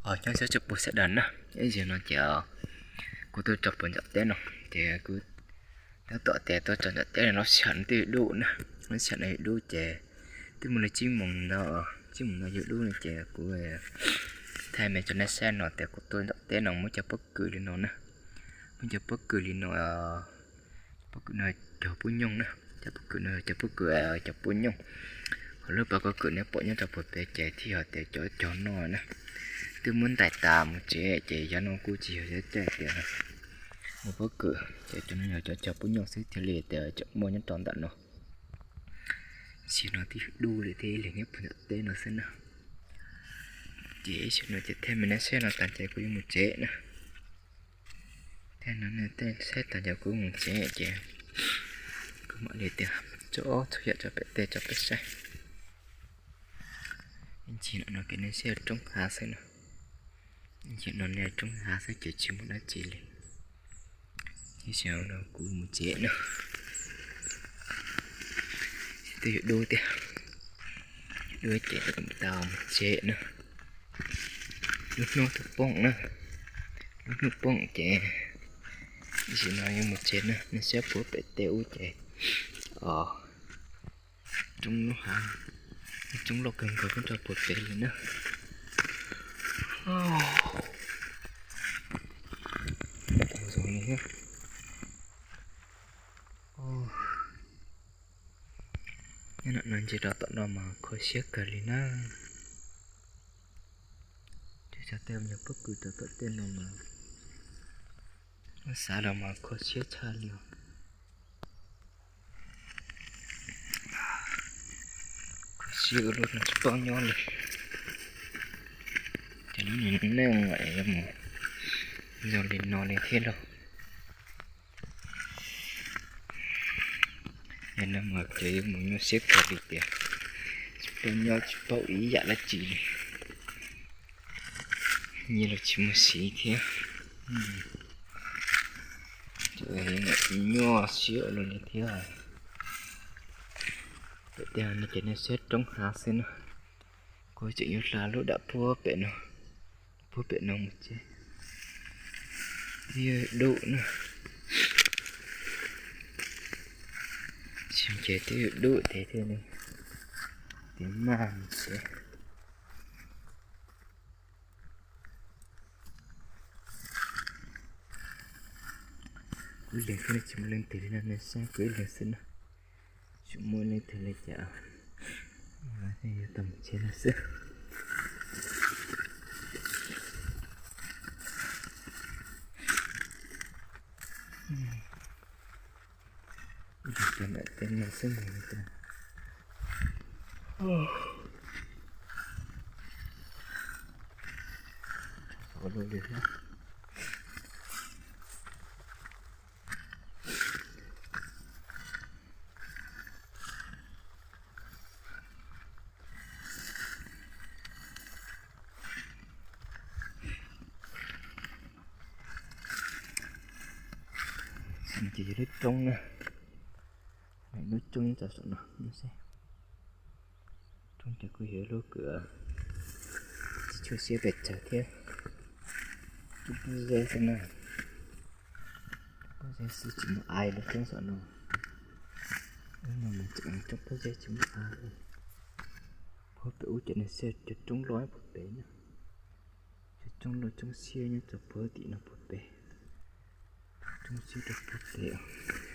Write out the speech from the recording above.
Os, nyob zoo txhua tus sawv daws na. Ib zaug no ces kuv tuaj txog puag ncov teb no, ces kuv tab tom tias tuaj txog ncov teb no lub sij hawm no twb yuav dub na, lub sij hawm no yuav dub ces twb muaj li tsib moos ntawd, tsib moos ntawd yuav dub no ces kuv thaij me cov nej saib no tias kuv tuaj ncov teb no muab cov pob kws li no na, muab cov pob kws li no, pob kws no cog pub nyooj na, cov pob kws no cov pob kws cog pub nyooj. Ho lub pas koj kws nej pom nyob rau puag pem ces thiaj yog tias cov cog noj na. Twb muab ntais tas mus tsev ces yav no kuj tsis yog yav caij tias muaj pob kws, ces cov no yog cov cog pub nyooj xwb thiaj li tias tseem muaj nyob rau ntawm no. Sim no twb dub li thiab, ib leeg nyob puag ncov teb no xwb na. Ces sim no ces thaij me nej saib no tas ces kuv yuav mus tsev na. Thaij no nej saib tas ces kuv mus tsev ces kuv mam li tias tso ob txhua yam tso pem tej tso peb saib. Ib ncig no no kev nej saib roob hav xwb na. Ib ncig no nej roob hav xwb ces tsis muaj dab tsi li. Ib zaug no kuv mus tsev na. Twb yuav dub tiag, dub ces tau mus tsev na. Lub hnub twb poob na, lub hnub poob ces ib zaug no yuav mus tsev na. Nej saib puag pem tej ub ces, os, roob lub hav, roob loj kawg nkaus nyob rau puag pem li na. Zoo li thiab. Nyob no ntsia rau tom no mas kho siab kawg li na. Tsis tso tej me nyuam pob kws rau tom tej no mas, muab xav los mas kho siab tshaj li os. Kho siab ua luaj no tsis paub nyob li. Ces lub niag neej es yuav mus zoo li no li thiab lauj. Yog no mas ces yuav mus nyuaj siab kawg li tias tsis paub nyob tsis paub ib yam dab tsi li. Nyiaj los tsis muaj siv thiab. Nyuaj siab ua luaj li thiab. Pem tej no ces nej saib roob hav xwb na. Kuv tseem yuav hla lub dam puag pem no, puag pem no mus tsev. Twb yuav dub na. Tsis ces twb yuav dub ces thiaj li tiv maj mus tsev. Kuv ib leeg xwb, tsis muaj leej twg li no, nej saib kuv ib leeg xwb na. Tsis muaj leej twg li cas, thiaj yuav tau mus tsev no xwb. Ib leeg rau ntawm tej no xwb mus li cas. Ua luaj li thiab. Ces yog lub roob na, lub roob nyob rau saum no, roob ces kuj yog lub kws tsis tshua siab pes tsawg thiab. Pob zeb xwb na, pob zeb xwb tsis muaj av, lub roob saum no. Lub no mas tseem roob pob zeb tsis muaj av li. Puag pem ub ces nej saib cov roob loj puag pem na. Cov roob loj roob siab nyob rau puag tim no puag pem. Roob siab rau puag pem os.